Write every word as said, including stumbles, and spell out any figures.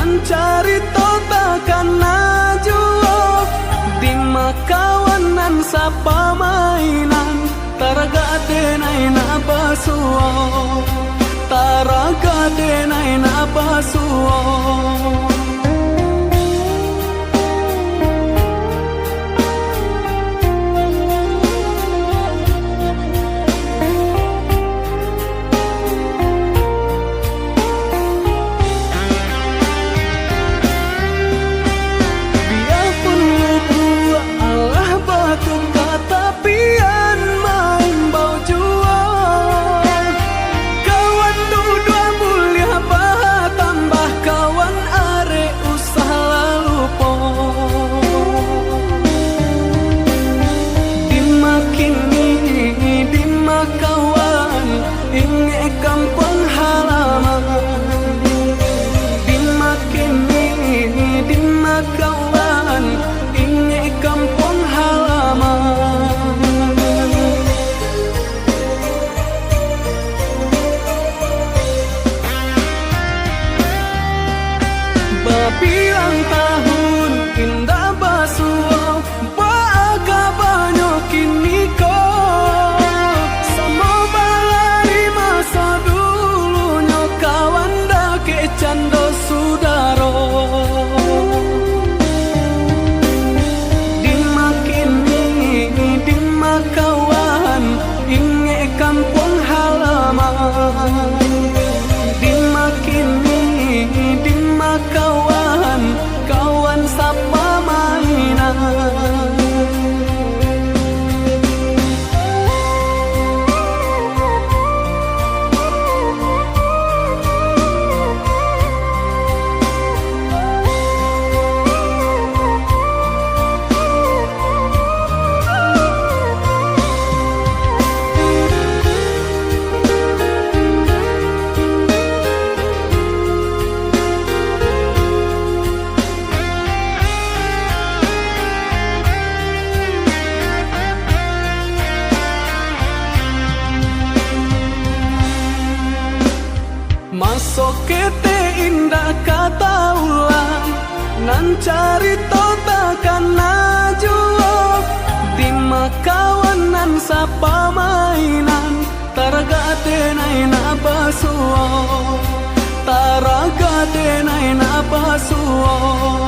Carito takana juo, dima kawan nan sapamainan, taragak denai nak basuo, taragak denai nak basuo. Biapun lubuak alah batuka, tapian maimbau juo. Kawan duduak buliah batambah, kawan arek usah lah lupo. Dima kini, dima kawan, ingek kampuang halaman. Dima kini, dima kawan, ingek kampuang halaman. Babilang tahun indak basuo, baa kabanyo kini ko? Samo bala di maso dulunyo, kawan dakek cando sudaro. Dima kini, dima kawan, ingek kampuang halaman. Dima kini, dima kawan, kawan sapamainan. Maso ketek indak ka taulang, nan carito takana juo, dima kawan nan sapamainan, taragak denai nak basuo, taragak denai nak basuo.